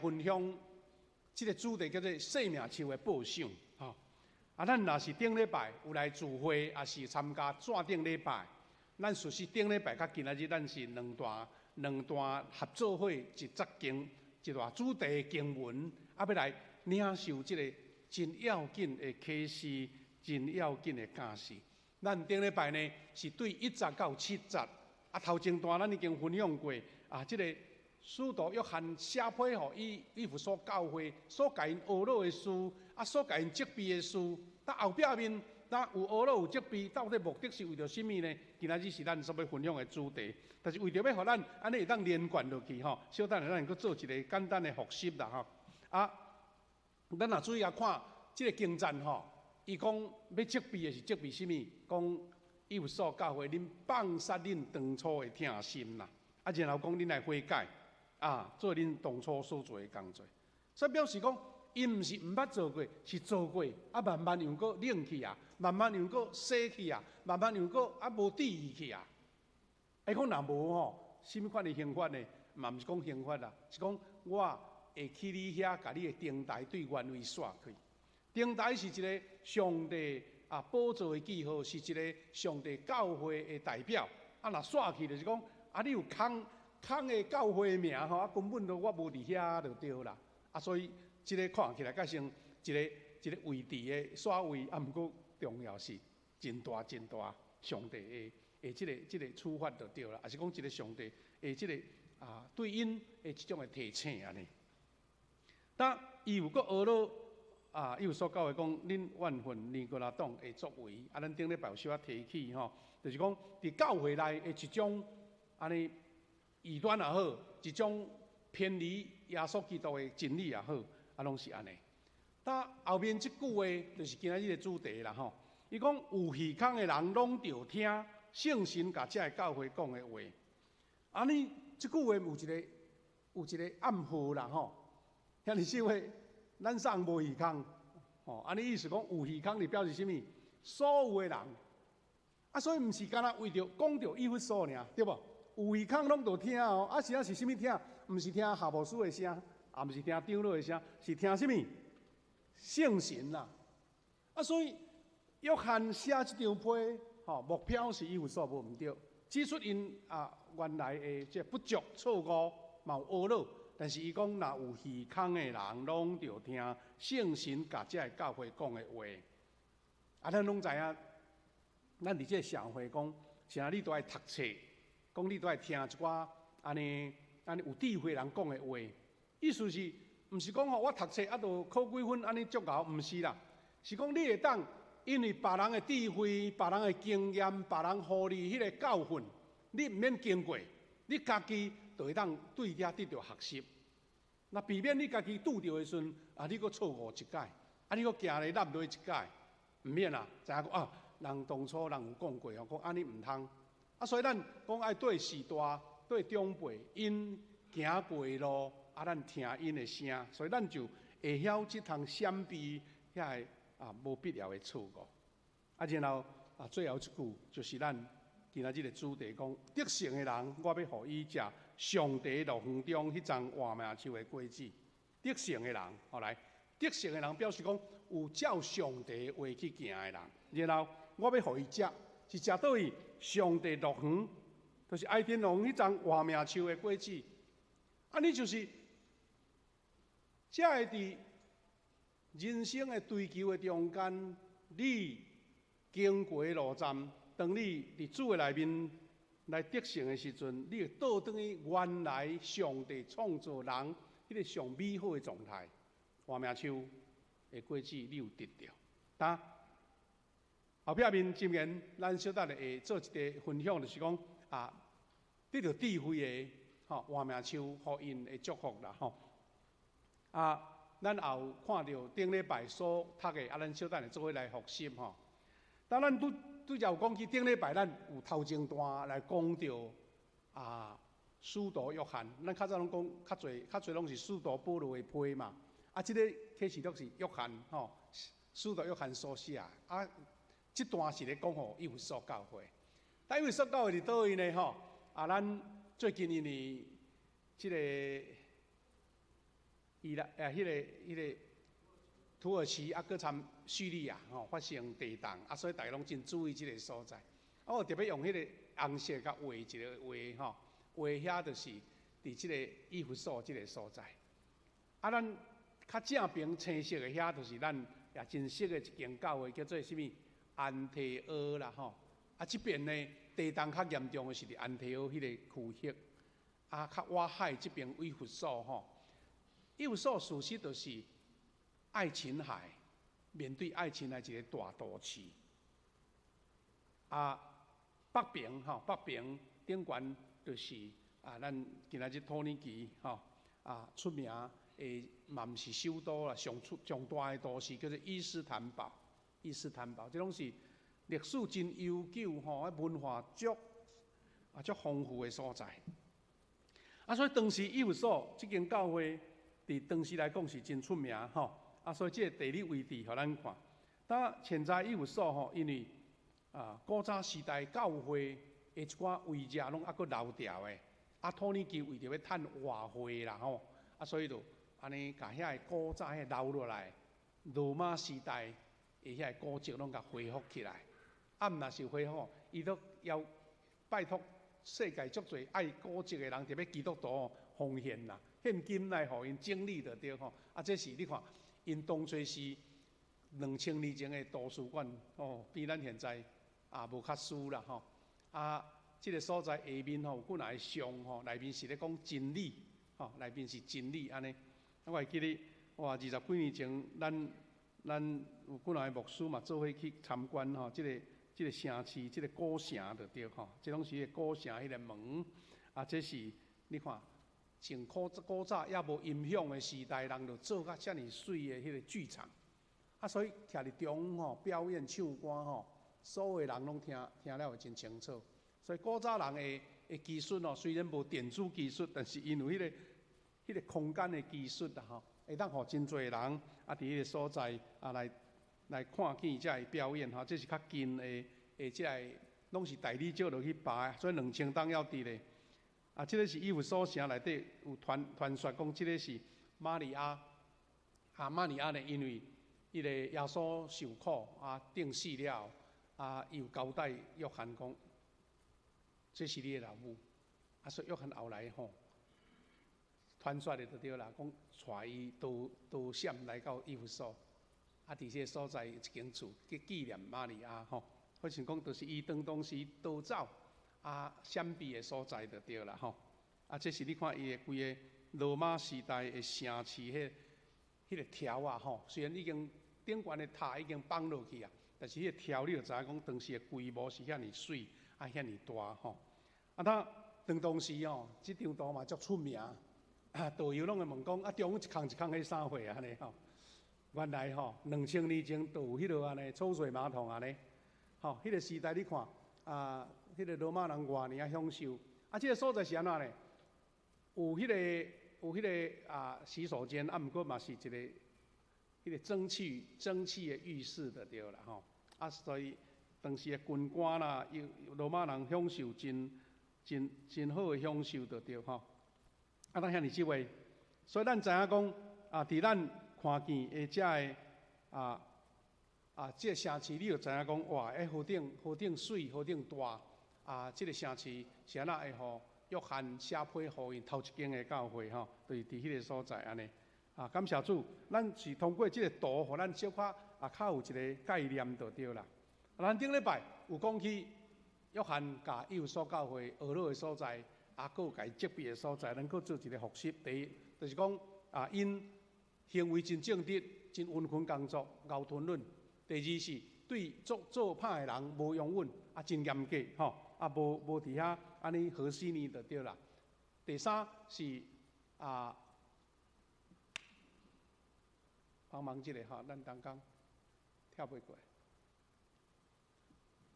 分享這个主題叫做生命樹的報賞，吼。啊，咱若是頂禮拜有來聚會，抑是參加紙頂禮拜，咱事實頂禮拜佮今仔日咱是兩段兩段合做伙一節經一段主題經文，啊，欲來領受這个真要緊的啟示，真要緊的教示。咱頂禮拜呢是對1節到7節，啊，頭前段咱已經分享過，啊，這个使徒約翰寫批予以以弗所教會所共𪜶呵咾的事，啊，所共𪜶責備的事，但後壁面，那有呵咾有責備，到底目的是為著啥物呢？今仔日是咱所欲分享的主題，但是為著欲予咱按呢會當連貫落去吼，小等下咱閣做一个簡單的複習啦吼。啊，咱若注意來看這个經節吼，伊講欲責備的是責備啥物？講以弗所教會，恁放殺恁當初的疼心啦，啊，然後講恁來悔改。啊，做恁當初所做的工作，所以表示講，𪜶毋是毋捌做過，是做過，啊，慢慢又閣冷去啊，慢慢又閣洗去啊，慢慢又閣啊無注意去啊。伊講若無吼，啥物款的刑罰呢？嘛毋是講刑罰啦，是講我會去你遐，共你的燈台對原位煞去。燈台是一个上帝啊寶座的記號，是一个上帝教會的代表。啊，若煞去就是講，啊，你有空。空的教會名吼，啊根本都我無佇遐就對啦。啊，所以這个看起來較像一个一个位置的煞位，啊，毋過重要是真大真大上帝的的這个這个處罰就對啦，抑是講一个上帝的這个啊對𪜶的這種的提醒按呢。但伊有閣呵咾啊，伊有所教會講，恁怨恨尼哥拉黨的作為，啊，咱頂禮拜有小可提起吼，就是講佇教會內的一種按呢。異端也好，一種偏離耶穌基督的真理也好，啊，攏是按呢。但後面這句話就是今仔日的主題啦吼。伊講有耳孔的人攏著聽聖神共這个教會講的話。按呢，這句話有一個暗號啦吼。兄弟姊妹，咱啥人無耳孔？吼，按呢意思講有耳孔就表示啥物？所有的人。啊，所以毋是干焦為著講著以弗所爾，對無？有耳孔攏著聽哦，啊是啊是啥物聽？毋是聽夏牧師的聲，也毋是聽長老的聲，是聽啥物？聖神啦！啊，所以約翰寫這張批，吼，目標是以弗所無毋對，指出𪜶啊原來的這不足錯誤，嘛有呵咾，但是伊講若有耳孔的人，攏著聽聖神共這个教會講的話。啊，咱攏知影，咱佇這个社會講，啥你都愛讀冊。講你都愛聽一寡按呢按呢有智慧人講的話，意思是，毋是講吼我讀冊啊，就考幾分按呢足𠢕，毋是啦，是講你會當因為別人的智慧、別人的經驗、別人予你彼个教訓，你毋免經過，你家己就會當對遐得著學習。若避免你家己拄著的時陣，啊，你閣錯誤一擺，啊，你閣行咧落落一擺，毋免啦，知影講啊，人當初人有講過吼，講按呢毋通。啊，所以咱講愛對序大、對長輩，𪜶行過的路，啊，咱聽𪜶的聲，所以咱就會曉這通閃避遐个啊無必要的錯誤。啊，然後啊，最後一句就是咱今仔日的主題，講得勝的人，我欲予伊食上帝樂園中彼叢活命樹的果子。得勝的人，予來得勝的人表示講有照上帝話去行的人，然後我欲予伊食。是食佗位？上帝樂園，就是伊甸園彼叢活命樹的果子。按呢就是，才會佇人生的追求的中間，你經過的路站，當你佇主的內面來得勝的時陣，你會倒轉去原來上帝創造人彼个上美好的狀態。活命樹的果子，你有得著。但後壁面箴言，咱小等下會做一个分享，就是講啊，得著智慧的吼活命樹，予𪜶的祝福啦吼。啊，咱也有看著頂禮拜所讀的，啊，咱小等下做伙來複習吼。當咱拄拄才有講起頂禮拜，咱有頭前段來講著啊，使徒約翰，咱較早攏講較濟較濟攏是使徒保羅的批嘛。啊，這个啟示錄是約翰吼，使徒約翰所寫啊。這段是咧講予以弗所教會，但以弗所教會佇佗位呢？吼啊，咱最近因為這个伊拉啊，彼个土耳其啊，閣參敘利亞吼發生地動，啊，所以大家攏真注意這个所在。啊，我特別用彼个紅色共畫一个畫吼，畫遐就是佇這个以弗所這个所在。啊，咱較正爿青色的遐，就是咱也真熟的一間教會，叫做啥物安提阿啦吼。啊，這邊呢地動較嚴重的是佇安提阿彼个區域，啊，較倚海這邊以弗所吼。以弗所事實就是愛琴海，面對愛琴海一个大都市。啊，北爿吼，北爿頂懸就是啊，咱今仔日土耳其吼啊出名的嘛毋是首都啦，上出上大的都市叫做伊斯坦堡。伊斯坦堡，這攏是歷史真悠久吼，啊文化足啊足豐富的所在。啊，所以當時以弗所這間教會，佇當時來講是真出名吼。啊，所以這个地理位置予咱看。但現在以弗所吼，因為啊古早時代教會的一寡遺跡攏猶閣留著的，啊土耳其為著欲趁外匯啦吼，啊所以就按呢共遐个古早彼留落來，羅馬時代的遐个古蹟攏共恢復起來。啊，毋若是恢復，伊都要拜託世界足濟愛古蹟的人，特別基督徒奉獻啦，獻金來予𪜶整理就對吼。啊，這是你看，𪜶當初是2000年前的圖書館，哦，比咱現在也無較輸啦吼。啊，這个所在下面吼有幾若个像吼，內面是咧講真理，吼，內面是真理按呢。我會記得，哇，20幾年前，咱有幾若个牧師嘛做伙去參觀吼，這个城市，這个古城就對吼，這攏是古城彼个門，啊，這是你看，從古古早猶無音響的時代，人就做甲遮爾媠的彼个劇場，啊，所以徛佇中央吼表演唱歌吼，所有的人攏聽聽了會真清楚。所以古早人的技術吼，雖然無電子技術，但是𪜶有彼個空間的技術啦吼，會當予真濟人啊佇彼个所在啊來看見這个表演吼，這是較近的這个，攏是大理石落去拔的，所以2000冬猶佇咧。啊，這个是以弗所城內底有傳傳說講，這个是瑪利亞。啊，瑪利亞呢，因為彼个耶穌受苦啊，釘死了，啊，伊有交代約翰講，這是你的老母。啊，所以約翰後來吼，傳說的就對啦，講帶伊逃逃閃來到以弗所。啊，佇這个所在一間厝去紀念瑪利亞吼，好像講就是伊當當時逃走啊閃避的所在就對啦吼。啊，這是你看伊的規个羅馬時代的城市，彼个柱仔吼，雖然已經頂懸的塔已經崩落去啊，但是彼个柱你就知影講當時的規模是遐爾媠啊，遐爾大吼。啊，他當當時吼，這張圖嘛足出名，啊，導遊攏會問講啊，中央一空一空彼啥貨按呢吼。原來吼，2000年前就有彼落按呢，抽水馬桶按呢，吼，彼个時代你看啊，彼个羅馬人偌爾仔享受，啊，這个所在是按怎呢？有彼个啊洗手間，啊，毋過嘛是一个彼个蒸汽的浴室就對啦吼。啊，所以當時的軍官啦，有羅馬人享受真真真好的享受就對吼。啊，咱遐爾這話，所以咱知影講啊，佇咱看見的這个啊，這个城市，你就知影講哇，欸，何等何等媠，何等大啊！這个城市是按怎會予約翰寫批予𪜶頭一間的教會吼，就是佇彼个所在按呢。啊，感謝主，咱是通過這个圖，予咱小可啊較有一个概念就對啦。咱頂禮拜有講起約翰共以弗所教會學落的所在，啊，閣有共伊責備的所在，咱閣做一个複習。第一，就是講啊，𪜶行為真正直，真殷勤工作，𠢕吞忍。第二是對做做歹的人無容忍，啊，真嚴格吼，啊，無無佇遐按呢和稀泥就對啦。第三是啊，幫忙一下吼，咱同工跳袂過。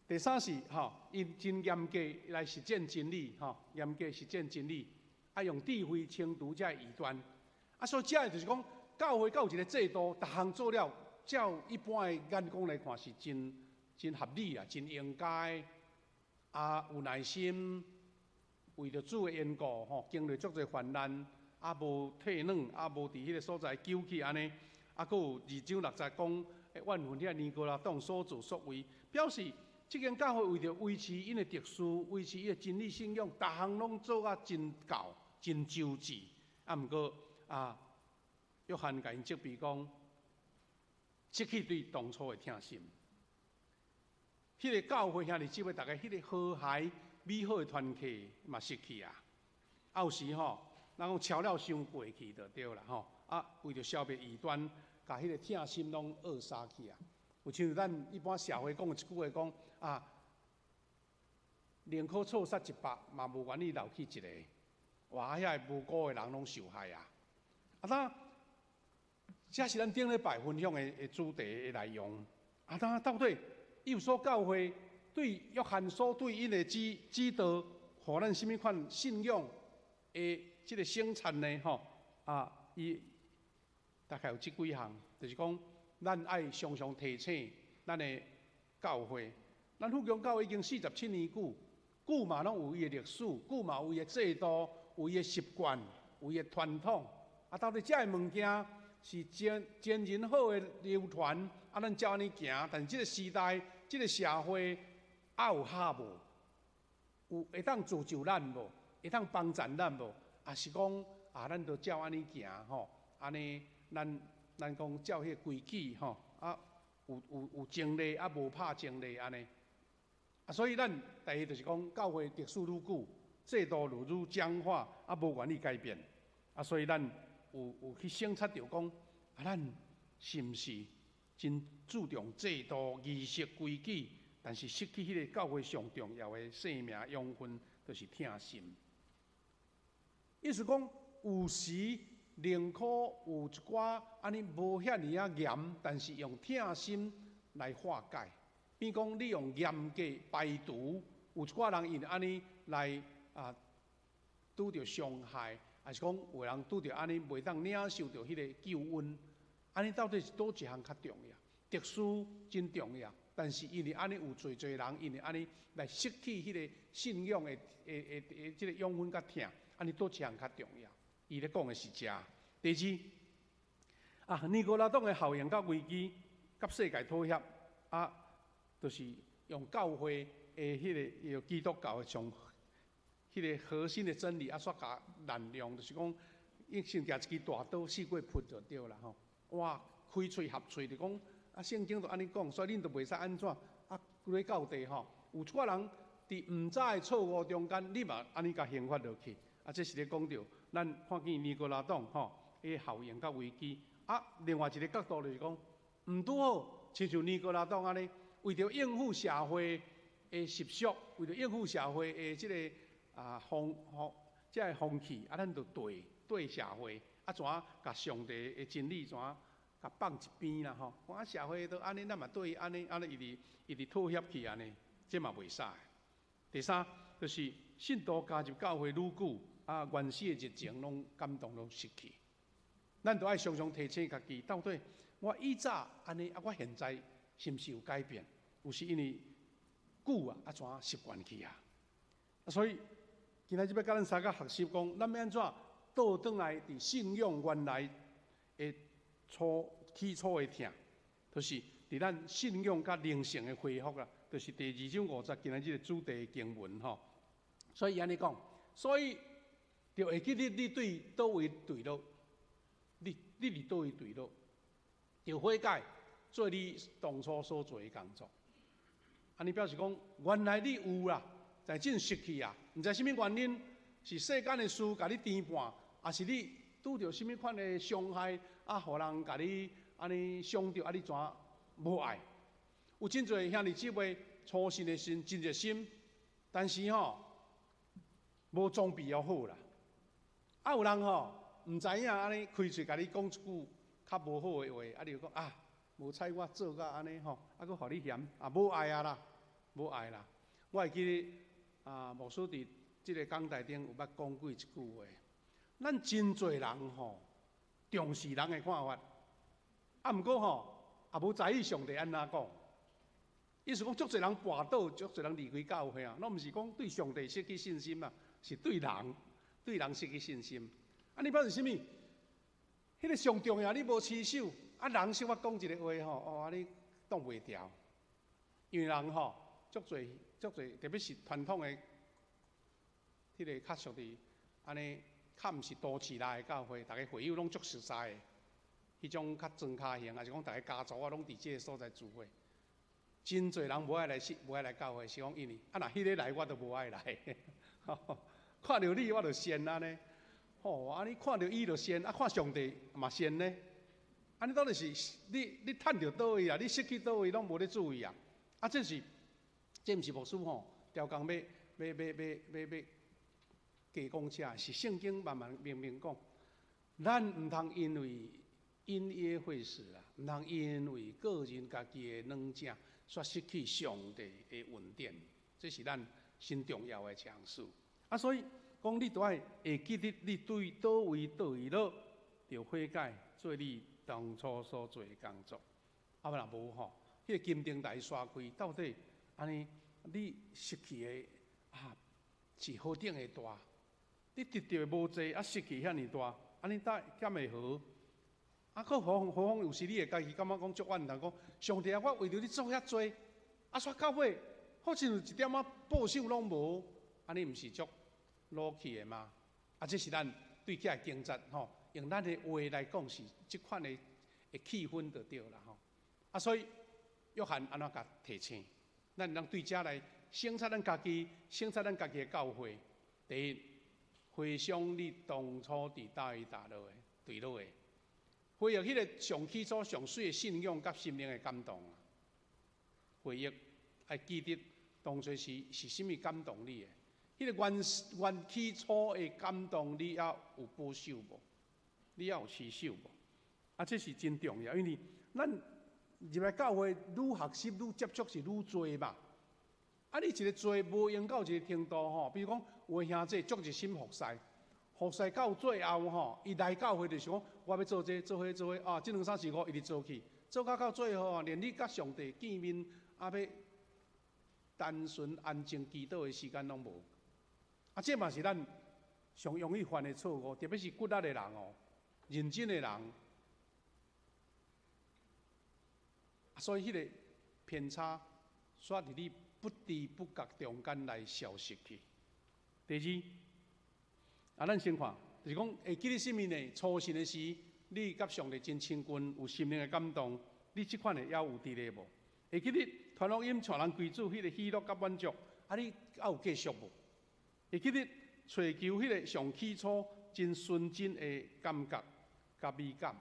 第三是吼，𪜶真嚴格來實踐真理，吼，嚴格實踐真理，啊，用智慧清除這異端。啊，所以這个就是講，教會閣有一个制度，逐項做了，照一般的眼光來看是真真合理啊，真應該。啊，有耐心，為著主的緣故吼，經歷足濟患難，啊無退軟，啊無佇彼个所在糾去按呢，啊，閣有二章六節講怨恨遐尼哥拉黨所作所為，表示這間教會為著維持𪜶的特殊，維持𪜶的真理信仰，逐項攏做甲真到、真周至。啊，毋過啊，約翰共𪜶責備講，失去對當初的疼心。彼个教會兄弟姊妹，逐家彼个和諧美好的團契嘛失去啊。啊，有時吼，咱講超了傷過去就對啦吼。啊，為著消滅異端，共彼个疼心攏扼殺去啊。有親像咱一般社會講一句話講啊，寧可錯殺100，嘛無願意漏去一個。哇！遐个無辜的人攏受害啊！啊，那這是咱頂禮拜分享的主題的內容。啊，那到底以弗所教會對約翰所對𪜶的指導，予咱啥物款信仰的這个省察呢？吼啊，伊大概有這幾項，就是講咱愛常常提醒咱的教會，咱福強教會已經47年久，久嘛攏有伊的歷史，久嘛有伊的制度，有伊的習慣，有伊的傳統。啊，到底這个物件是前前人好的流傳，啊，咱照按呢行。但是這个時代，這个社會啊有合無？有會當造就咱無？會當幫贊咱無？抑是講啊，咱就照按呢行吼？按呢，咱講照彼个規矩吼，啊，有前例啊，無拍前例按呢。啊，所以咱第一就是講，教會歷史愈久，制度愈愈僵化，啊，無願意改變。啊，所以咱有去省察著講，啊，咱是毋是真注重制度、儀式、規矩，但是失去彼个教會上重要的生命養分，就是疼心。意思講，有時寧可有一寡按呢無遐爾仔嚴，但是用疼心來化解。比講你用嚴格排除，有一寡人因為按呢來啊拄著傷害，抑是講有人拄著按呢袂當領受著彼个救恩，按呢到底是佗一項較重要？特殊真重要，但是因為按呢有濟濟人因為按呢來失去彼个信仰的這个養分佮疼，按呢佗一項較重要？伊咧講的是這。第二，啊，尼哥拉黨的效應佮危機，佮世界妥協，啊，就是用教會的彼个用基督教的上彼个核心的真理，啊，煞共濫用，就是講，伊先舉一支大刀四界噗就對啦吼。哇，開喙合喙就講，啊，聖經就按呢講，所以恁就袂使按怎，啊，規个教地吼，有一寡人佇毋知的錯誤中間，你嘛按呢共刑罰落去，啊，這是咧講著，咱看見尼哥拉黨吼，彼个效應佮危機。啊，另外一个角度就是講，毋拄好，親像尼哥拉黨按呢，為著應付社會的習俗，為著應付社會的這个啊風風，這个風氣，啊，咱就對對社會，啊，怎共上帝的真理怎共放一邊啦吼？講啊，社會都按呢，咱嘛對伊按呢，按呢一直一直妥協去按呢，這嘛袂使。第三，就是信徒加入教會愈久，啊，原始的熱情攏感動攏失去。咱都愛常常提醒家己，到底我以早按呢，啊，我現在是毋是有改變？有時因為久啊，啊怎習慣去啊？所以今仔日欲佮咱三個學習講，咱欲按怎倒轉來佇信仰原來的起初的疼，就是佇咱信仰佮靈性的恢復啦，就是第二章五節今仔日的主題經文吼。所以按呢講，所以著會記得你對佗位墜落，你佇佗位墜落，著悔改做你當初所做的工作。按呢表示講，原來你有啦，但真失去啊，毋知啥物原因，是世間的事共你牽絆，抑是你拄著啥物款的傷害，啊，予人共你按呢傷著，啊，你怎無愛？有真濟兄弟姊妹初信的時真熱心，但是吼無裝備猶好啦。啊，有人吼毋知影按呢開喙共你講一句較無好的話，啊，你就講啊，無彩我做甲按呢吼，啊，閣予你嫌啊，無愛啊啦，無愛啦。我會記得啊，牧師佇這个講台頂有捌講過一句話，咱真濟人吼重視人的看法，啊，毋過吼也無在意上帝按怎講。意思講，足濟人跋倒，足濟人離開教會啊，攏毋是講對上帝失去信心啊，是對人，對人失去信心。啊，你表示啥物？彼个上重要，你無持守，啊，人小可講一个話吼，哦，啊，你擋袂牢，因為人吼，足濟足濟，特別是傳統的，彼個較屬於按呢，較毋是都市內的教會，逐个會友攏足熟似的，彼種較莊跤型，抑是講逐个家族啊，攏佇這个所在聚會。真濟人無愛來信，無愛來教會，是講因為啊，若彼个來，我就無愛來。看著你我就鉎按呢，吼，啊你看著伊就鉎，啊看上帝嘛鉎呢。啊你到底是你趁著佗位啊？你失去佗位攏無咧注意啊？啊這是這毋是牧師吼，刁工欲欲欲欲欲欲加講這，是聖經慢慢明明講，咱毋通因為因噎廢食啦，毋通因為個人家己的軟正，煞失去上帝的恩典，這是咱真重要的一項事。啊，所以講你著愛會記得你對佗位佗位落，著悔改做你當初所做的工作。啊，若無吼，彼個金燈台刷開，到底按呢你失去的啊是何等的大？你得著的無濟，啊失去遐爾大，按呢敢會好？啊，閣何況何況有時你會家己感覺講足怨嘆，講上帝啊，我為著你做遐濟，啊，煞到尾好親像一點仔報酬攏無，按呢毋是足老氣的嗎？啊，這是咱對這个經節吼，用咱的話來講是這款的氣氛就對啦吼。啊，所以約翰按怎共提醒？咱會當對這來省察咱家己，省察咱家己的教會。第一，回想你當初佇佗位踏落的，墜落的。回憶彼个上起初上媠的信仰佮心靈的感動啊！回憶愛記得當初是是啥物感動你的？彼個原原起初的感動，你猶有保守無？你猶有持守無？啊，這是真重要，因為咱入來教會愈學習愈接觸是愈濟嘛。啊，你一个濟無閒到一个程度吼，比如講有的兄弟足熱心服侍。服侍到最後吼，伊來教會就是講，我欲做這做彼做彼啊，這兩三四五一直做去，做到到最後啊，連你佮上帝見面啊，欲單純安靜祈禱的時間攏無。啊，這嘛是咱上容易犯的錯誤，特別是骨力的人哦，認真的人，所以彼个偏差，煞佇你不知不覺中間來消失去。第二。啊，咱先看，就是講會記得啥物呢？初信的時，你佮上帝真親近，有心靈的感動，你這款的猶有佇咧無？會記得傳福音帶人歸主，彼個喜樂佮滿足，啊，你猶有繼續無？會記得揣求彼個上起初真純真的感覺佮美感。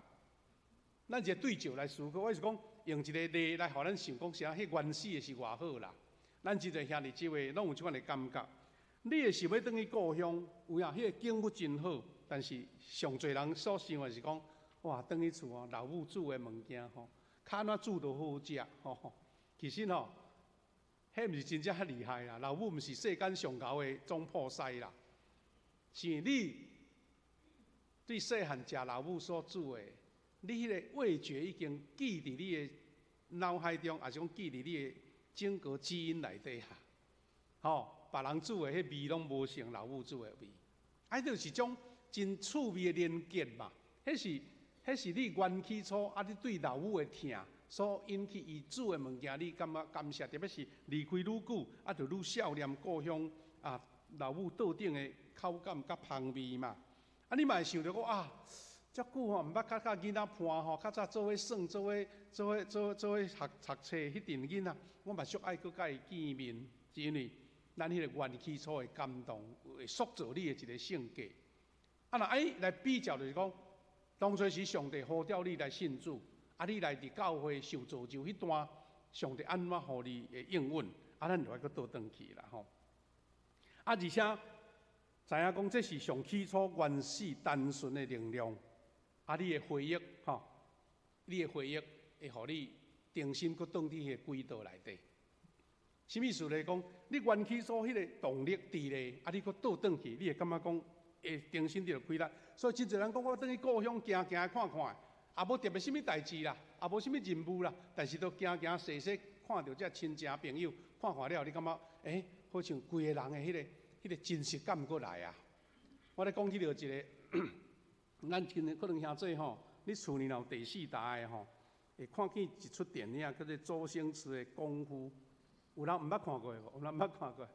咱一個對照來思考，我是講用一個例來予咱想講啥，彼原始的是偌好啦。咱真濟兄弟姊妹攏有這款的感覺。你會想欲轉去故鄉，有影，彼個景物真好，但是上濟人所想的是講，哇，轉去厝哦，老母煮的物件吼，較按怎煮都好食吼。其實吼，彼毋是真正遐厲害啦，老母毋是世間上𠢕的總鋪師啦，是你對細漢食老母所煮的，你彼个味覺已經記佇你的腦海中，抑是講記佇你的整個基因內底哈，吼。別人煮的彼味攏無像老母煮的味，啊，就是一種真趣味的連結嘛。彼是彼是你原起初啊，你對老母的疼所引起伊煮的物件，你感覺感謝，特別是離開愈久，啊，就愈想念故鄉啊，老母桌頂的口感佮芳味嘛。啊，你嘛會想著講啊，遮久吼毋捌佮佮囡仔伴吼，較早做伙耍，做伙做伙做做伙學讀冊彼陣囡仔，我嘛足愛閣佮伊見面，是因為咱彼个原起初的感動，會塑造你的一个性格。啊，若按呢來比較，就是講，當初時上帝呼召你來信主，啊，你來佇教會受造就彼段，上帝按怎予你的應允，啊，咱就愛閣倒轉去啦吼。啊，而且知影講這是上起初原始單純的能量，啊，你的回憶吼，你的回憶會予你重新閣轉佇彼个軌道內底。啥物意思咧？講你原起初彼个動力佇咧，啊，你閣倒轉去，你會感覺講會重新著開力。所以真濟人講我轉去故鄉行行看看，也無特別啥物代誌啦，也無啥物任務啦，但是都行行踅踅，看著這親情朋友，看看了，你感覺欸，好像規个人的彼个彼个真實感閣來啊！我咧講起著一个，咱今日可能兄姊吼，你厝裡若有第四台的吼，會看見一齣電影叫做周星馳的《功夫》，有人毋捌看過無？有人毋捌看過？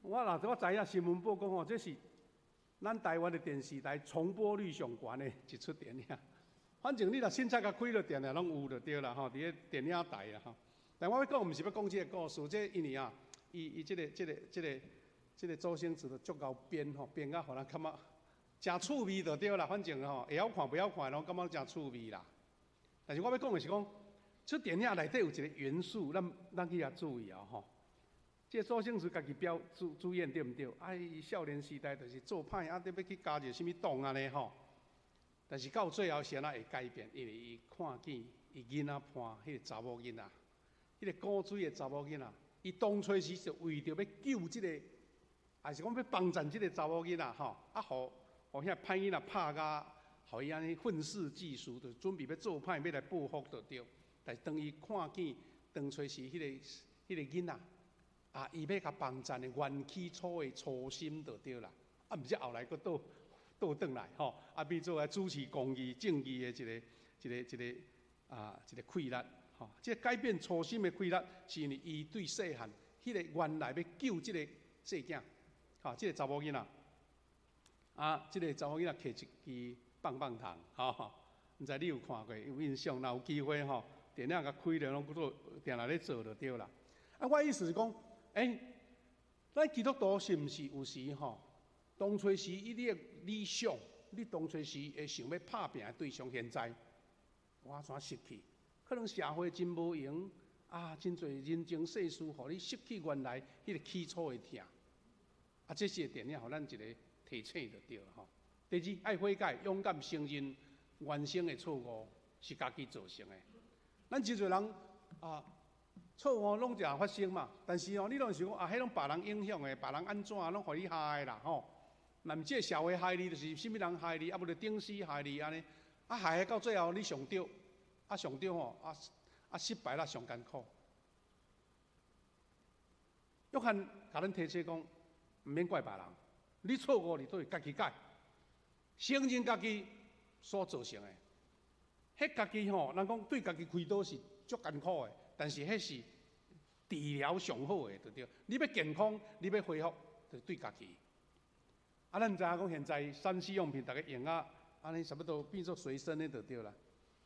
我若我知影新聞報講吼，這是咱台灣的電視台重播率上懸的一齣電影。反正你若凊彩共開著電視攏有就對啦吼，佇咧電影台啦吼。但我欲講毋是欲講這个故事，這因為啊，伊伊這个這个這个這个周星馳就足𠢕編吼，編甲予人感覺誠趣味就對啦。反正吼，會曉看袂曉看攏感覺誠趣味啦。但是我欲講的是講，這電影內底有一个元素，咱咱去遐注意哦吼。這个周星馳家己表主主演對毋對？啊，伊少年時代就是做歹，啊，欲去加入啥物黨按呢吼。但是到最後是按怎會改變？因為伊看見伊囡仔伴彼个查某囡仔，彼个古錐的查某囡仔，伊當初時是為著欲救這个，還是講欲幫贊這个查某囡仔吼，啊，予予遐歹囡仔拍甲，予伊按呢憤世嫉俗，就準備欲做歹，欲來報復就對。但是當伊看見當初時彼个囡仔，啊，伊欲共幫贊的原起初的初心就對啦。啊，毋知後來閣倒倒轉來吼，啊，變做來主持公義、正義的一個、一個、一個啊，一個氣力吼。這個改變初心的氣力，是因為伊對細漢彼个原來欲救這個細囝，吼，這個查某囡仔，啊，這個查某囡仔提一支棒棒糖，吼，毋知你有看過有印象？若有機會吼，電影共開了，攏做定定咧做就對啦。啊，我意思是講，欸，咱基督徒是毋是有時吼，當初時以你的理想，你當初時會想欲拍拚的對象，現在完全失去，可能社會真無閒啊，真濟人情世事，予你失去原來彼個起初的疼。啊，這是電影予咱一個提醒就對了吼。第二，愛悔改，勇敢承認原先的錯誤是家己造成的。咱真濟人啊，錯誤攏常發生嘛，但是哦，你攏想講啊，彼攏別人影響的，別人按怎攏予你害的啦吼。若毋這個社會害你，就是啥物人害你，啊無就頂司害你按呢，啊害到最後你上著，啊上著吼，啊啊失敗啦上艱苦。約翰共咱提醒講，毋免怪別人，你錯誤你都會家己改，承認家己所造成的。彼家己吼，人講對家己開刀是足艱苦的，但是彼是治療上好的，對毋對？你欲健康，你欲恢復，就對家己。啊，咱知影講現在3C 用品，逐家用啊，按呢差不多變做隨身的就對啦。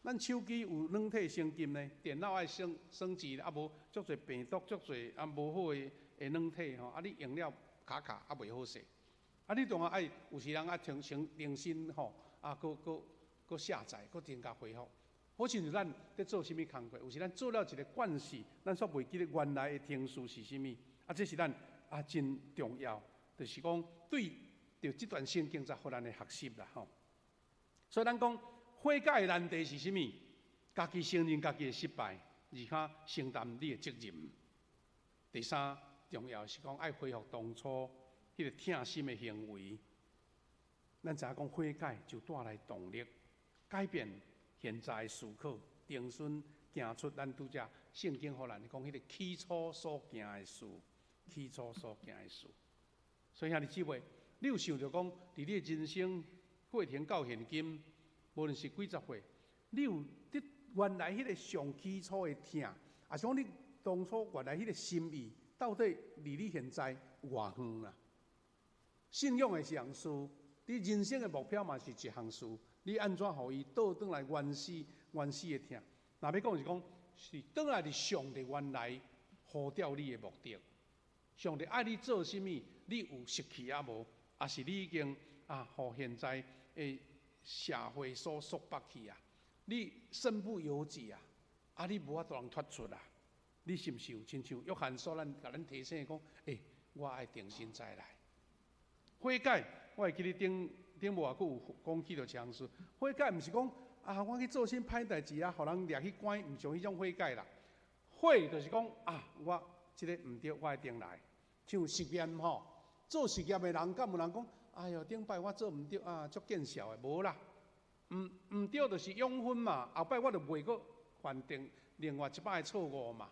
咱手機有軟體升級呢，電腦愛升升級，啊無足濟病毒，足濟啊無好的的軟體吼，啊你用了卡卡啊袂好勢。啊你當然愛有時人愛重新更新吼，啊閣閣閣下載，閣增加恢復。好親像咱佇做啥物工課，有時咱做了一个慣勢，咱煞袂記得原來的程序是啥物。啊，這是咱啊真重要，就是講對著這段聖經才予咱的學習啦吼。所以咱講悔改的難題是啥物？家己承認家己的失敗，而且承擔你的責任。第三重要是講愛恢復當初彼个疼心的行為。咱知影講悔改就帶來動力，改變現在的思考，重新行出咱拄才聖經予咱講彼个起初所行的事，起初所行的事。所以兄弟姊妹，你有想著講，佇你的人生過程到現今，無論是幾十歲，你有佇原來彼个上起初的疼，抑是講你當初原來彼个心意，到底離你現在有偌遠啦？信仰的是一項事，你人生的目標嘛是一項事，你按怎予伊倒轉來原始原始的疼？若欲講是講，是轉來佇上帝原來呼召你的目的。上帝愛你做啥物，你有失去抑無？抑是你已經啊，予現在的社會所束縛去啊？你身不由己啊！啊，你無法度通脫出啊！你是毋是有親像約翰所咱共咱提醒講？欸，我愛重新再來悔改。我會記得頂頂無偌久有講起著這項事。悔改毋是講啊，我去做啥歹代誌啊，予人掠去關，毋是彼種悔改啦。悔就是講啊，我這个毋對，我愛轉來。像實驗吼，做實驗的人，敢有人講？哎喲，頂擺我做毋對啊，足見笑的，無啦。毋毋對就是養分嘛，後擺我就袂閣犯定另外一擺的錯誤嘛。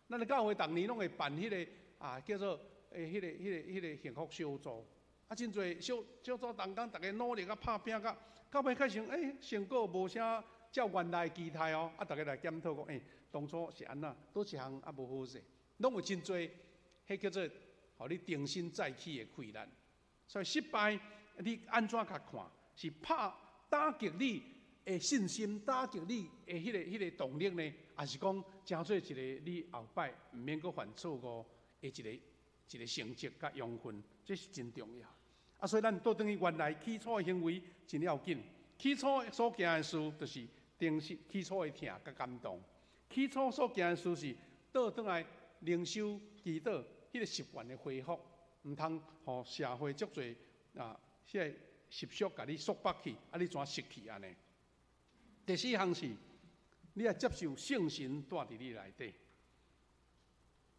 咱的教會逐年攏會辦彼个啊，叫做欸彼个彼个彼个幸福小組。啊，真濟小小組同工，逐家努力啊拍拚甲，到尾開成，成果無啥照原來期待哦，啊，逐家來檢討講，當初是按怎，佗一項啊無好勢，攏有真濟，彼叫做予你重新再起的氣力。所以失敗，你按怎共看？是拍打擊你的信心，打擊你的彼個動力呢？抑是講成做一個你後擺毋免閣犯錯誤的一個一個成績佮養分，這是真重要。啊，所以咱倒轉去原來起初的行為真要緊。起初所行的事，就是定是起初的疼佮感動。起初所行的事是倒轉來靈修祈禱，彼個習慣的恢復，毋通予社會足濟啊，彼個習俗共你束縛去，啊，你怎失去按呢？第四項是，你愛接受聖神蹛佇你內底，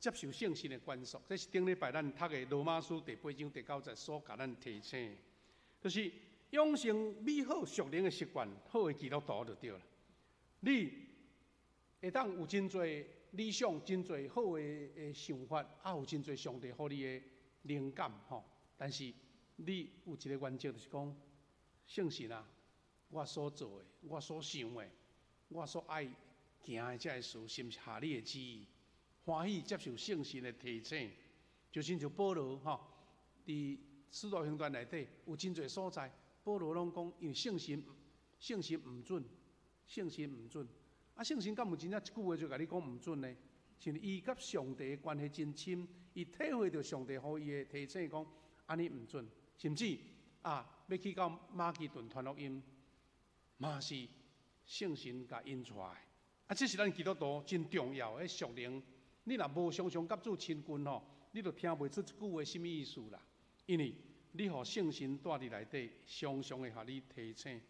接受聖神的管束。這是頂禮拜咱讀的羅馬書第八章第九節所共咱提醒，就是養成美好屬靈的習慣，好的基督徒就對啦。你會當有真濟理想，真濟好的想法，啊，有真濟上帝予你的靈感吼。但是你有一個原則，就是講聖神啊，我所做的，我所想的，我所愛行的這个事，是毋是合你的旨意？歡喜接受聖神的提醒，就親像保羅吼，佇使徒行傳內底有真濟所在，保羅攏講，因為聖神聖神毋准，聖神毋准。啊，聖神敢有真正一句話就共你講毋准呢？是伊佮上帝的關係真深，伊體會著上帝予伊的提醒，講按呢毋准，甚至啊，欲去到馬其頓傳福音，嘛是聖神共引帶。啊，這是咱基督徒真重要的屬靈。你若無常常佮主親近吼，你就聽袂出這句話啥物意思啦。因為你予聖神蹛佇內底，常常會予你提醒。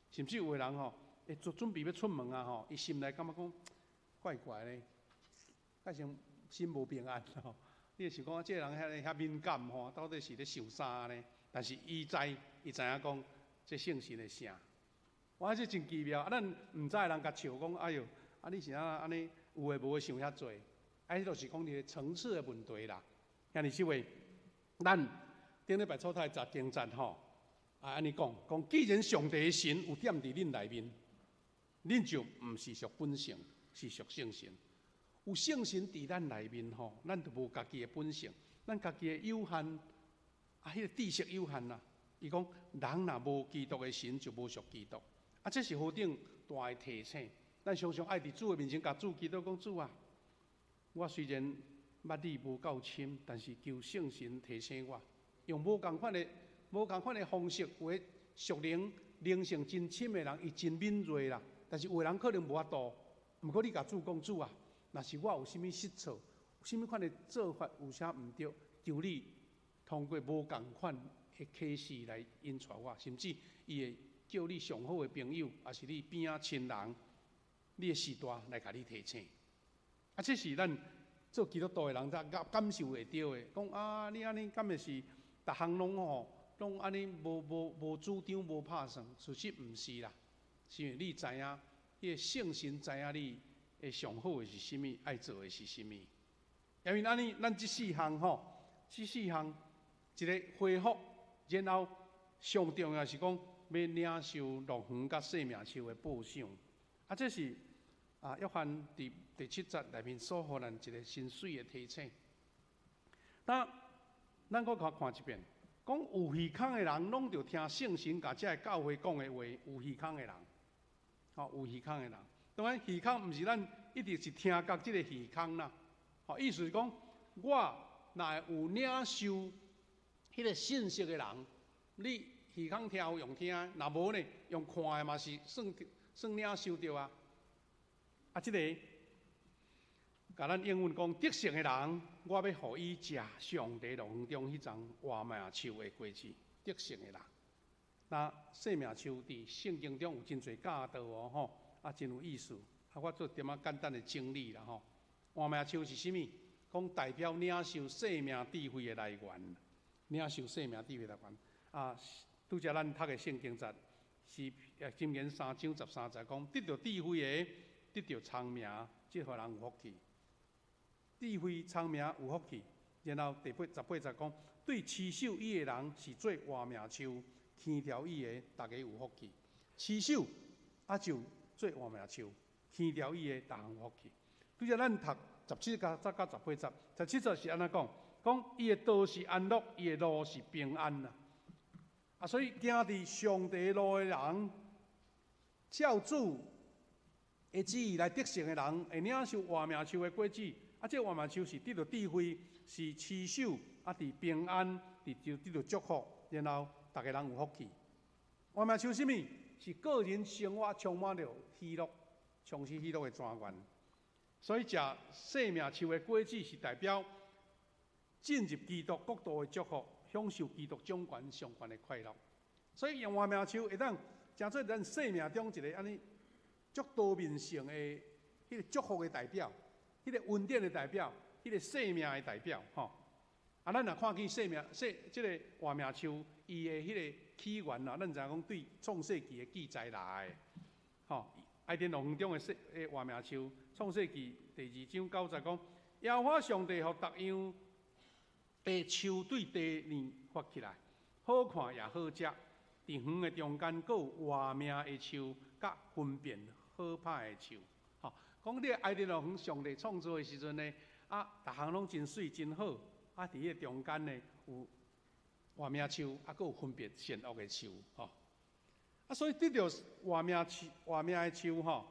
甚至有的人吼，會做準備欲出門啊吼，伊心內感覺講怪怪咧，好像心無平安吼。你會想講，這個人遐遐敏感吼，到底是咧想啥呢？但是伊知，伊知影講這聖神的聲。哇，這真奇妙！啊，咱毋知的人共笑講，哎喲，啊你是按怎按呢有的無的想遐濟？啊，彼就是講一個層次的問題啦。兄弟姊妹，咱頂禮拜初讀十經節吼，啊按呢講，講既然上帝的神有踮佇恁內面，恁就毋是屬本性，是屬聖神。有聖神佇咱內面吼，咱就無家己的本性，咱家己的有限，啊，彼個知識有限啦。伊講，人若無基督的神，就無屬基督。啊，這是何等大的提醒！咱常常愛佇主的面前，共主祈禱講主啊，我雖然捌你無夠深，但是求聖神提醒我，用無仝款的、無仝款的方式，有的屬靈靈性真深的人，伊真敏銳啦。但是有的人可能無法度。毋過你共主講主啊，若是我有啥物失錯，啥物款的做法有啥毋對，求你通過無仝款的啟示來引帶我，甚至伊會叫你上好的朋友，抑是你邊仔親人，你的序大來共你提醒。啊，這是咱做基督徒的人才感受會著的。講啊，你按呢敢會是逐項攏吼，攏按呢無無無主張、無拍算？事實毋是啦，是因為你知影，彼个聖神知影你會上好的是啥物，愛做的是啥物。因為按呢，咱這四項吼，這四項一个恢復，然後上重要是講欲領受樂園佮生命樹的報賞。啊，這是啊，約翰佇第七節內面所予咱一個真媠的提醒。那咱閣較看一遍，講有耳孔的人，攏著聽聖神共這个教會講的話。有耳孔的人，吼，有耳孔的人，當然耳孔毋是咱一直是聽覺這个耳孔啦。吼，意思是講，我若會有領受彼个信息的人，你耳孔聽有用聽，若無呢，用看的嘛是算算領受著啊。啊，這個，共咱英文講得勝的人，我欲予伊食上帝樂園中彼叢活命樹的果子。得勝的人，那生命樹佇聖經中有真濟教導哦，吼，啊，真有意思。啊，我做點仔簡單的整理啦，吼。活命樹是啥物？講代表領受生命智慧的來源，領受生命智慧來源。啊，拄才咱讀的聖經節是箴言三章十三節講，得著智慧的，得著聰明，這予人有福氣。智慧聰明有福氣。然後第八十八節講，對持守伊的人是做活命樹，牽牢伊的，逐家有福氣。持守啊，就做活命樹，牽牢伊的，逐項有福氣。拄才咱讀十七節到十八節，十七節是按怎講？講伊的道是安樂，伊的路是平安啊。啊，所以行佇上帝路的人，照主的旨意來得勝的人，會領受活命樹的果子。啊，這活命樹是得著智慧，是持守，啊，佇平安，佇就得著祝福，然後逐家人有福氣。活命樹啥物？是個人生活充滿著喜樂，充實喜樂的泉源。所以，食生命樹的果子是代表進入基督國度的祝福，享受基督掌權上懸的快樂。所以，用活命樹會當成做咱生命中一个按呢足多面性的彼个祝福的代表，彼个恩典的代表，彼个生命的代表，吼。啊，咱若看見生命、生這个活命樹，伊的彼个起源啊，咱知影講對創世記的記載來的，吼。伊甸樂園中的生的活命樹，創世記第二章九節講，耶和華上帝予逐樣的樹對地裡發起來，好看也好食。佇園的中間，閣有活命的樹，佮分辨好歹的樹。吼，講你伊甸樂園上帝創造的時陣呢，啊，逐項攏真媠真好，啊，佇彼個中間呢有活命樹，啊，閣有分別善惡的樹，吼。啊，所以得著活命樹、活命的樹吼，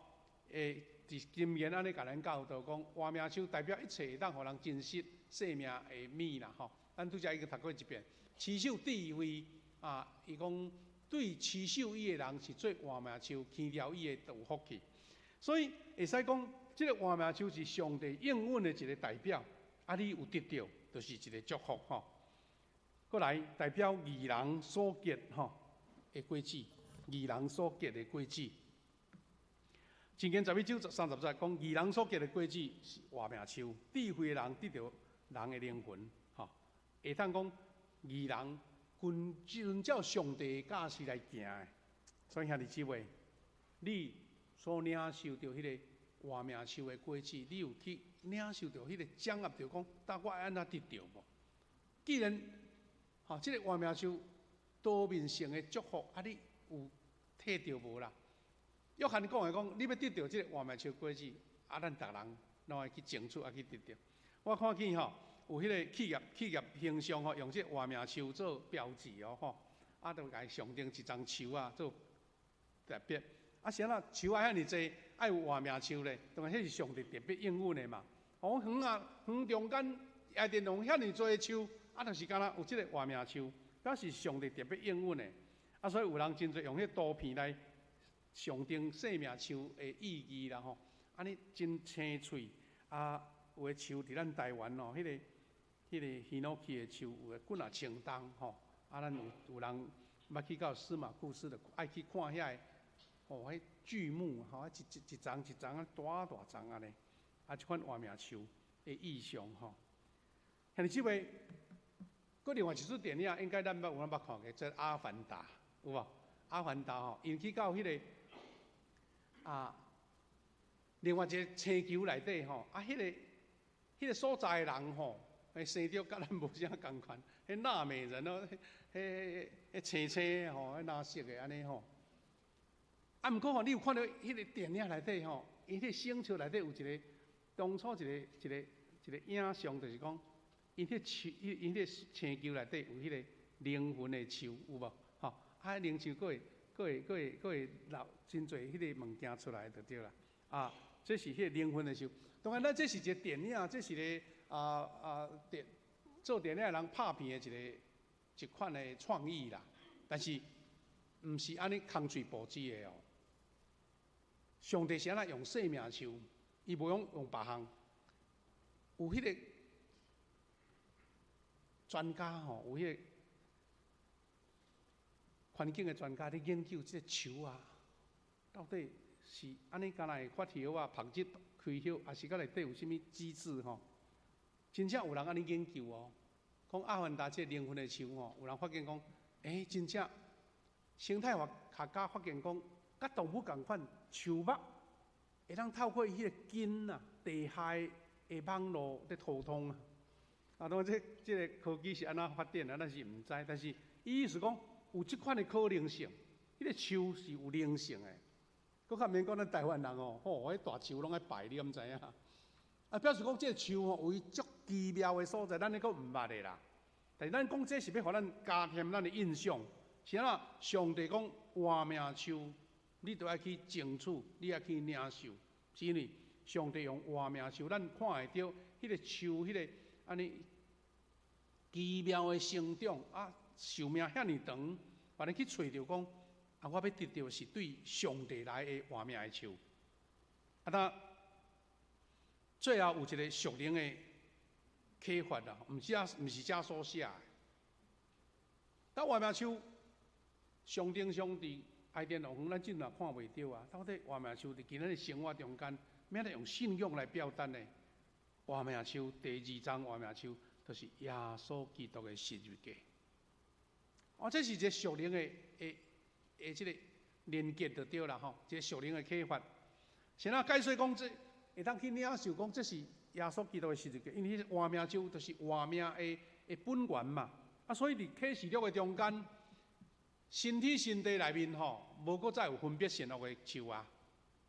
會佇箴言按呢共咱教導講，活命樹代表一切會當予人珍惜生命的物啦，吼。咱拄才已經讀過一遍，持守智慧啊，伊講對持守伊的人是做活命樹，牽牢伊的有福氣。所以會使講，這个活命樹是上帝應允的一个代表，啊，你有得著，就是一个祝福吼。閣來代表義人所結吼的果子。義人所結的果子，箴言十一章三十節講，義人所結的果子是活命樹，智慧的人得著人的靈魂，吼，會當講義人根遵照上帝的教示來行的。所以兄弟姊妹，你所領受著彼个活命樹的果子，你有去領受著彼个掌握著講，但我愛按怎得著無？既然吼，這个活命樹多面性的祝福，啊，你有提著無啦？約翰講的講，你欲得著這个活命樹果子，啊，咱逐人攏愛去爭取，愛去得著。我看見吼，有彼个企業形象吼，用這个活命樹做標誌哦吼，啊，就共伊象徵一叢樹啊做特別。啊，啥啦？樹愛遐爾濟，愛有活命樹咧，當然彼是上帝特別應允的嘛。哦，園啊，園中間伊甸園遐爾濟樹，啊，就是敢若有這个活命樹，表示上帝特別應允的。啊，所以有人真濟用彼圖片來象徵生命樹的意義啦吼。按呢真青翠，啊，有的樹佇咱台灣哦，彼个ヒノキ的樹有的幾若千冬吼。啊，咱有人捌去到司馬庫斯的，愛去看遐个，吼，彼巨木吼，一一一叢一叢啊，大大叢按呢，啊，這款活命樹的意象吼。兄弟姊妹，閣另外一齣電影，應該咱捌有人捌看過，叫《阿凡達》。有無？阿凡達吼，𪜶去到彼个啊，另外一个星球內底吼，啊，彼个所在的人吼，會生著佮咱無啥仝款，彼納美人哦，彼彼青青吼，彼藍色的按呢吼。啊，毋過吼，你有看著彼个電影內底吼，伊彼个星球內底有一个當初一个一个一個影像，就是講，𪜶彼樹，𪜶彼個星球內底有彼个靈魂的樹，有無？吼，啊，靈樹閣會、閣會、閣會、閣會留真濟彼个物件出來就對啦。啊，這是彼個靈魂的樹。當然，咱這是一個電影，這是一個電做電影的人拍片的一个一款的創意啦。但是，毋是按呢空喙布置的哦。上帝是按怎用生命樹？伊無用用別項。有彼个專家吼，有彼個環境的專家咧研究這个樹啊，到底是按呢敢若會發葉啊、曝日開葉，抑是佮內底有啥物機制吼？真正有人按呢研究哦，講阿凡達這個靈魂的樹吼，有人發現講，真正生態學家發現講，佮動物仝款，樹木會當透過彼個根啊、地下的網路咧溝通啊。啊，當然這個科技是按怎發展啊，咱是毋知，但是伊意思講有這款的可能性，彼個樹是有靈性的。閣較免講咱台灣人哦，吼，彼大樹攏愛拜，你敢知影？啊，表示講這個樹吼有伊足奇妙的所在，咱抑閣毋捌的啦。但是咱講這是欲予咱加添咱的印象，是按怎？上帝講活命樹，你著愛去爭取，你愛去領受，是因為上帝用活命樹，咱看會著彼個樹，彼個按呢奇妙的生長啊，壽命遐爾長，予咱去揣著講啊，我欲得著是對上帝來的活命的樹。啊，那最後有一個屬靈的啟發啦，毋是遮所寫的。當活命樹上頂上佇伊甸樂園，咱這嘛看袂著啊。到底活命樹佇今仔日生活中間，欲按怎用信仰來表達呢？活命樹第二層活命樹，就是耶穌基督的十字架。哦，這是一個屬靈的這個連結就對啦吼，一個屬靈的啟發。先仔解說講這會當去領受講這是耶穌基督的十字架，因為彼個活命樹就是活命的本源嘛。啊，所以佇啟示錄的中間，新天新地內面吼，無閣再有分別善惡的樹啊，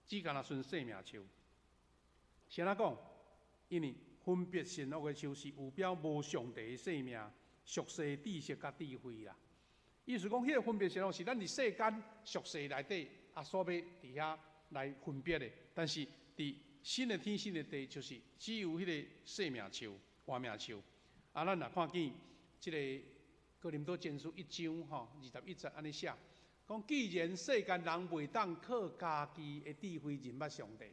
只干焦賰生命樹。先仔講，因為分別善惡的樹是預表無上帝的生命、俗世知識佮智慧啦。意思講，彼個分別善惡是咱佇世間俗世內底啊，所欲佇遐來分別的。但是佇新的天新的地，就是只有彼個生命樹、活命樹。啊，咱若看見這個哥林多前書一章吼21節按呢寫，講既然世間人袂當靠家己的智慧認捌上帝，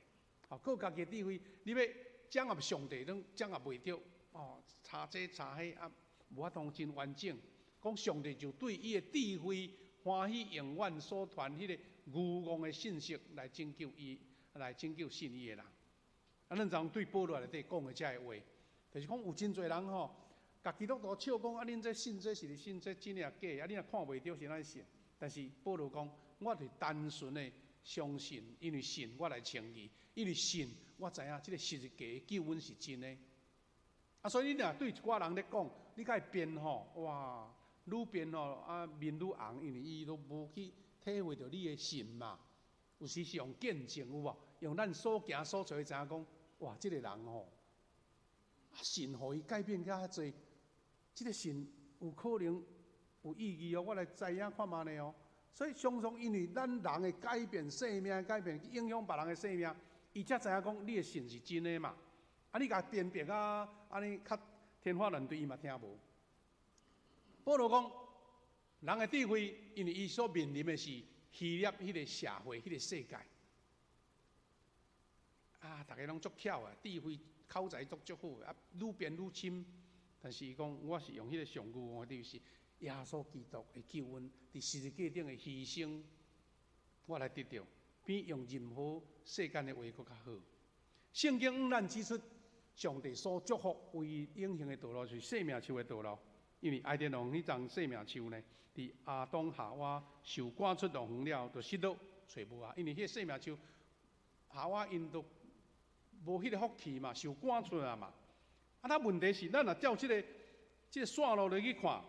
吼，靠家己的智慧，你欲掌握上帝，攏掌握袂著，哦，查這查彼啊，無法度真完整。講上帝就對伊的智慧歡喜永遠所傳彼個愚戇的信息來拯救伊，來拯救信伊的人。啊，咱昨對保羅內底講的這個話，就是講有真濟人吼，共基督徒笑講啊，恁這信這是信這真抑假？啊，你若看袂著是按怎信？但是保羅講，我是單純的相信，因為信我來稱義，因為信我知影這個十字架的救恩是真的。啊，所以你若對一寡人咧講，你共伊辯吼，哇，愈辯吼啊面愈紅，因為伊都無去體會著你的信嘛。有時是用見證有無？用咱所行所做，知影講，哇，這個人吼，信予伊改變遮濟，這個信有可能有意義哦。我來知影看覓呢哦。所以常常因為咱人的改變、生命的改變，去影響別人的生命，伊才知影講你的信是真的嘛。啊，你共辯辯啊，按呢較天花亂墜，伊嘛聽無。保羅講，人的智慧，因為伊所面臨的是希臘彼個社會、彼個世界。啊，逐个攏足巧啊，智慧口才都足好，啊，愈辯愈深。但是伊講，我是用彼個上愚戇的，就是耶穌基督的救恩，佇十字架頂的犧牲，我來得著，比用任何世間的話閣較好。聖經向咱指出，上帝所祝福為永恆的道路是生命樹的道路，因為伊甸園彼叢生命樹呢，佇亞當夏娃受趕出樂園了，就失落揣無啊。因為彼個生命樹，夏娃𪜶都無彼個福氣嘛，受趕出來嘛。啊，那問題是，咱若照這個線路落去看，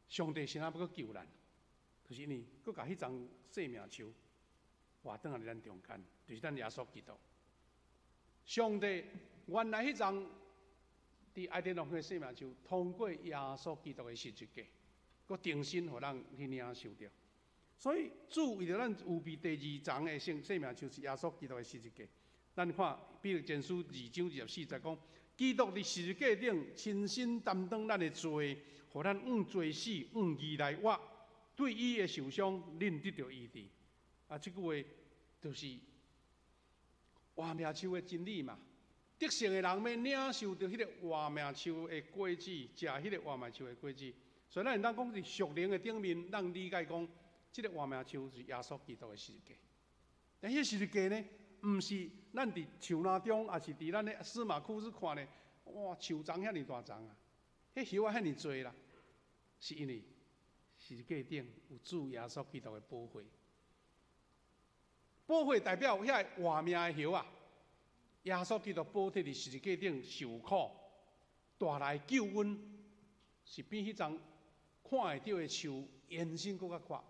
上帝是按怎欲閣救咱？就是因為閣共彼叢生命樹活轉來咱中間，就是咱耶穌基督。上帝原來彼叢佇伊甸園的生命樹，通過耶穌基督的十字架，閣重新予咱去領受著。所以主為著咱預備第二層的生命樹是耶穌基督的十字架。咱看彼得前書二章24節講，基督佇十字架頂親身擔當咱的罪，予咱按罪死、按義來活。對伊的受傷，恁得著醫治。啊，這句話就是活命樹的真理嘛。得勝的人欲領受著彼個活命樹的果子，食彼個活命樹的果子。所以咱會當講佇屬靈的頂面，咱理解講，這個活命樹是耶穌基督的十字架。但彼個十字架呢，毋是咱佇樹林中，抑是佇咱的司馬庫斯看呢，哇，樹叢遐爾大叢啊，彼葉仔遐爾濟啦，是因為十字架頂有主耶穌基督的寶血，寶血代表遐活命的葉啊。耶穌基督寶血佇十字架頂受苦，帶來救恩是比彼陣看會著的樹延伸閣較闊，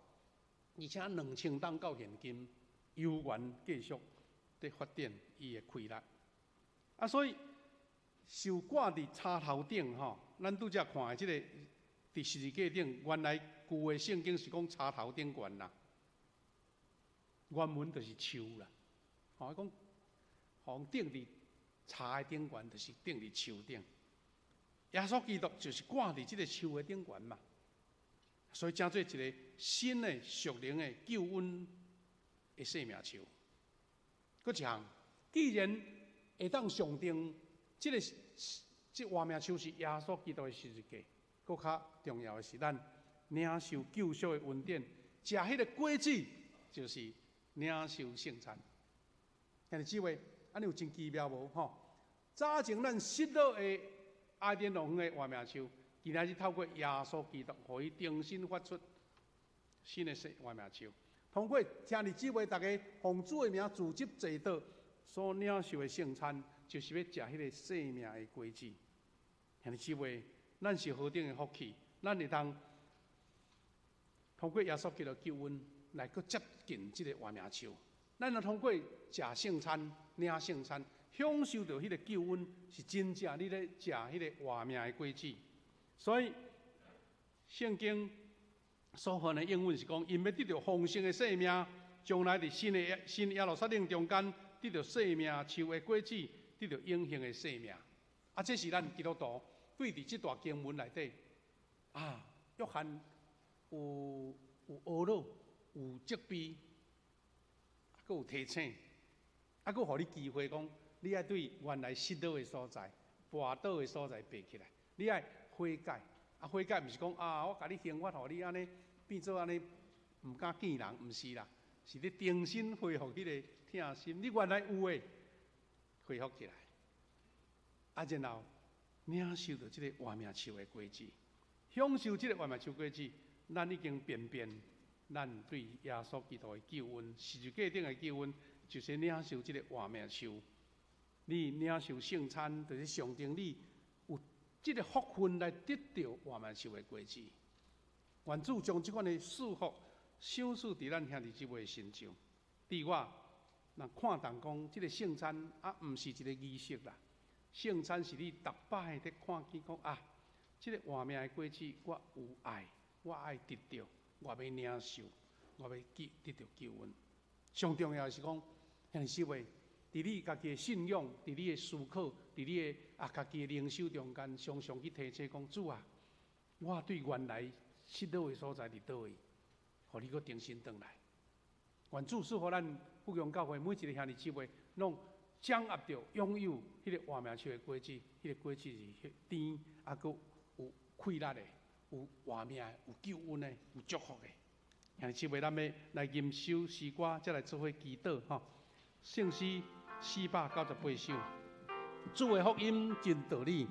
而且2000冬到現今，猶原繼續佇發展伊的氣力。啊，所以受掛佇柴頭頂吼，咱拄才看的這個佇十字架頂，原來舊的聖經是講柴頭頂懸啦，原文就是樹啦。吼，伊講，予人釘佇柴的頂懸，就是釘佇樹頂。耶穌基督就是掛佇這個樹的頂懸嘛，所以成做一個新的屬靈的救恩的生命樹。閣一項，既然會當象徵這個這活命樹是耶穌基督的十字架，閣較重要的是咱領受救贖的恩典，食彼個果子就是領受聖餐。兄弟姊妹，按呢有真奇妙無吼？早前咱失落的伊甸樂園的活命樹，今仔日透過耶穌基督，予伊重新發出新的生活命樹。通過兄弟姊妹逐家奉主的名組織坐倒所領受的聖餐，就是欲食彼個生命的果子。兄弟姊妹，咱是何等的福氣，咱會當通過耶穌基督救恩來閣接近這個活命樹。咱若通過食聖餐、領聖餐，享受著彼個救恩，是真正你咧食彼個活命的果子。所以聖經所翻的英文是講，𪜶欲得著豐盛的生命，將來佇新的新耶路撒冷中間得著生命樹的果子，得著永恆的生命。啊，這是咱基督徒對佇這段經文內底啊，約翰有懊惱，有責備，閣有提醒，啊，閣予你機會講，你愛對原來失落的所在、跋倒的所在爬起來，你愛悔改。啊，悔改毋是講啊，我共你刑罰，予你按呢變做按呢，毋敢見人，毋是啦，是你重新恢復彼個疼心，你原來有的恢復起來，啊，然後領受著這個活命樹的果子，享受這個活命樹果子，咱已經辨別，咱對耶穌基督的救恩，十字架頂的救恩，就是領受這個活命樹。你領受聖餐，就是象徵你有這個福分來得著活命樹的果子。願主將這款的祝福賞賜佇咱兄弟姊妹的身上。佇我若看重講，這個聖餐啊，毋是一個儀式啦。聖餐是你逐擺佇看見講啊，這個活命的果子，我有愛，我愛得著，我欲領受，我欲得得著救恩。上重要的是講，兄弟姊妹，佇你家己的信仰，佇你的思考，佇你的啊家己的靈修中間，常常去提醒講，主啊，我對原來失落的所在佇佗位，予你閣重新轉來。願主賜予咱福陽教會每一个兄弟姊妹，攏掌握著擁有彼個活命樹的果子，彼個果子是甜，啊，閣有氣力的，有活命的，有救恩的，有祝福的。兄弟姊妹，咱欲來吟首詩歌，才來做伙祈禱吼。聖詩498首，主的福音真道理。